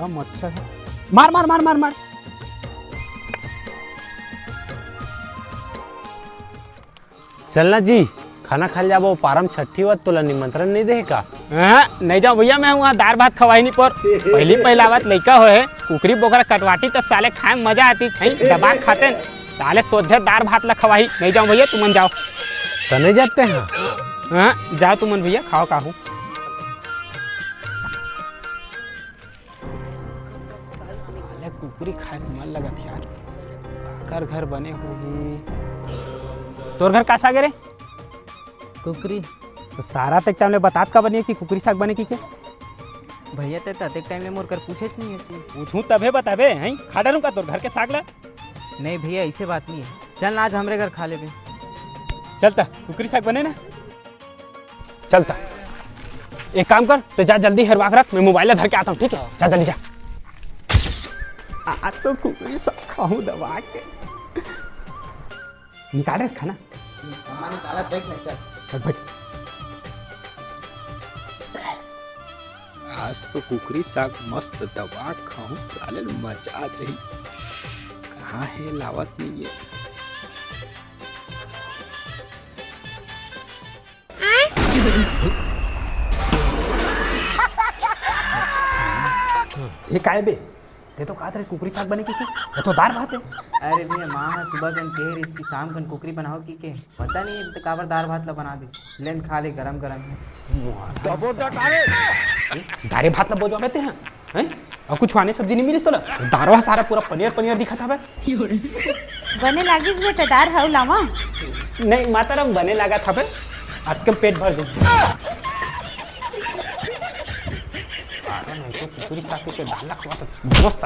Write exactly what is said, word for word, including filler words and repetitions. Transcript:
हम अच्छा है। मार, मार, मार, मार, मार। चलना जी, खाना खाए ल जाबो। पारम छट्ठी वत तोला निमंत्रण नहीं दे का? हाँ, नहीं जाओ भैया, मैं वहाँ दार भात खवाही नहीं पर। पहली पहला बात लइका होए है, कुकरी बोकरा कटवाती त साले खाए में मजा आती है, दबा के खाते न। साले सोझे दार भात ला खवाही, नहीं जाओ भैया, तुमन जाओ। त नहीं जाते हैं? हाँ, जाओ तुमन भैया, खाओ काहू। साले कुकरी खाए के मन लगत यार। काकर घर बने होही? तोर घर का साग रे? कुकरी। तो सारा तेक टाइम ले बतात का बनिए कि कुकरी साग बने कि के? भैया, ते ततेक टाइम ले मोर कर पूछेच नहीं है। पूछूं तभे बताबे, हैं? खा डालूं का तोर घर के साग ला? नहीं भैया, ऐसे बात नहीं है। चल ना, आज हमरे घर खा लेबे। चल त, कुकरी साग बने ना? चल त, एक काम कर, तो जा जल्दी हेरवा के रख, मैं मोबाइल ला धर के आता हूँ, ठीक है? जा जल्दी जा। आज तो कुकरी साग खाऊं दबा के। निकाल रे खाना। अम्मा निकाला देख ना, चल। चल बैठ। आज तो कुकरी साग मस्त दबा के खाऊं, साले मजा आ जाही। कहाँ है, लावत नहीं है। ये काय बे? ते तो कहत रहे कुकरी साग बने की के? ये तो दार भात है। अरे भैया, माँ ह सुबह कन कहे रहिस कि शाम कन कुकरी बनाओ की के। पता नहीं तो काबर दार भात ला बना दिस। लेन खा ले, गरम गरम है। दारे भात ला बोजवा बेते हैं, हैं? और कुछ आने सब्जी नहीं मिलिस तोला? दारवा सारा पूरा पनीर पनीर दिखत हवे। बने लागिस बेटा, दार हऊ लावा। नहीं माता राम, बने लागत हवे, आपके पेट भर दे। पागल है तो कुकरी साग के दाल ला खवा तो दोस्त।